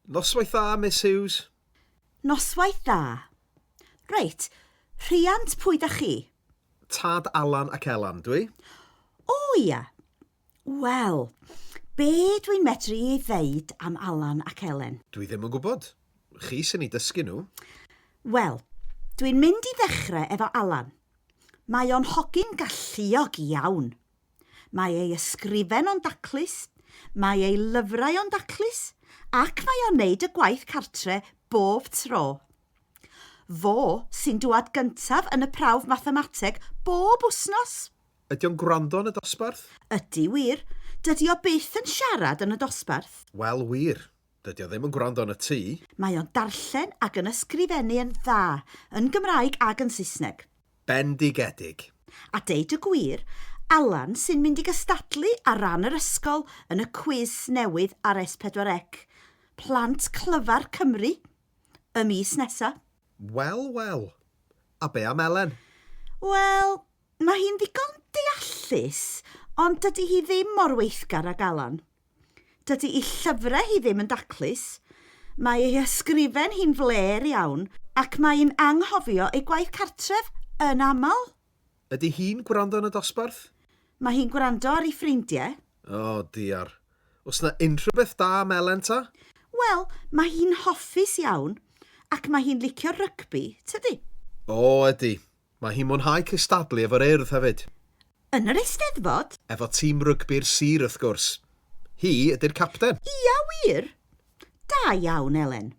Noswaith dda, Miss Hughes. Noswaith dda. Reit, rhiant pwy da chi? Tad Alan ac Elan, dwi. O ia. Wel, be dwi'n medru ei ddeud am Alan ac Elen? Dwi ddim yn gwybod. Chi sy'n eu dysgu nhw. Wel, dwi'n mynd i ddechrau efo Alan. Mae o'n hogyn galluog iawn. Mae ei ysgrifen o'n daclus, mae ei lyfrau o'n daclus, ac mae o'n neud y gwaith cartre bob tro. Fo sy'n dŵad gyntaf yn y prawf mathemateg bob wsnos. Ydy o'n gwrando yn y dosbarth? Ydy wir. Dydy o byth yn siarad yn y dosbarth. Wel wir. Dydy o ddim yn gwrando yn y tŷ. Mae o'n darllen ac yn ysgrifennu yn dda, yn Gymraeg ag yn Saesneg. Bendigedig. A deud y gwir, Alan sy'n mynd i gystadlu ar ran yr ysgol yn y cwis newydd ar S4C, Plant Clyfar Cymru, y mis nesa. Wel, wel. A be am Elen? Wel, mae hi'n ddigon deallus, ond dydy hi ddim mor weithgar ag Alan. Dydy'i llyfrau hi ddim yn daclus, mae ei hysgrifen hi'n flêr iawn ac mae hi'n anghofio ei gwaith cartref yn aml. Ydy hi'n gwrando yn y dosbarth? Mae hi'n gwrando ar ei ffrindiau. O, diar. Oes 'na unrhyw beth da am Elen ta? Wel, mae hi'n hoffus iawn ac mae hi'n licio rygbi, tydi? O, ydy. Mae hi'n mwynhau cystadlu efo'r Urdd hefyd. Yn yr Eisteddfod? Efo tîm rygbi'r sir, wrth gwrs. Hi ydy'r capten. Ia wir? Da iawn, Elen.